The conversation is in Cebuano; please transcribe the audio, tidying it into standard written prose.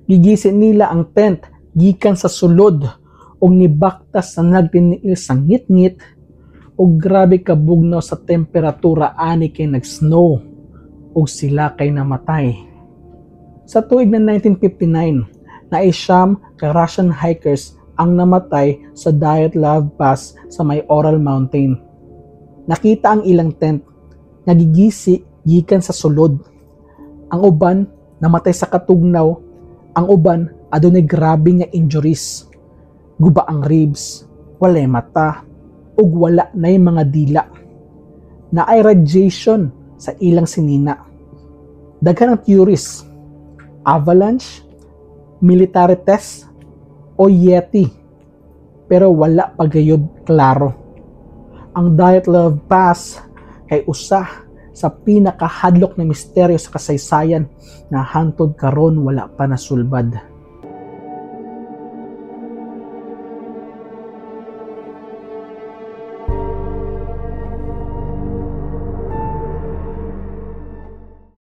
Gigisi nila ang tent gikan sa sulod ug nibaktas sa nagtiniil sa ngitngit ug grabe ka bugnaw sa temperatura ani kay nag-snow ug sila kay namatay. Sa tuig na 1959, naay 9 ka Russian hikers ang namatay sa Dyatlov Pass sa may Ural Mountain. Nakita ang ilang tent nga gigisi gikan sa sulod. Ang uban namatay sa katugnaw, ang uban adunay grabe nga injuries. Guba ang ribs, walay mata, ug wala nay mga dila. Naay radiation sa ilang sinina. Daghan ang theories: avalanche, military test, o Yeti. Pero wala pa gayud klaro. Ang Dyatlov Pass kay usa sa pinakahadlok na misteryo sa kasaysayan na hangtod karon wala pa nasulbad.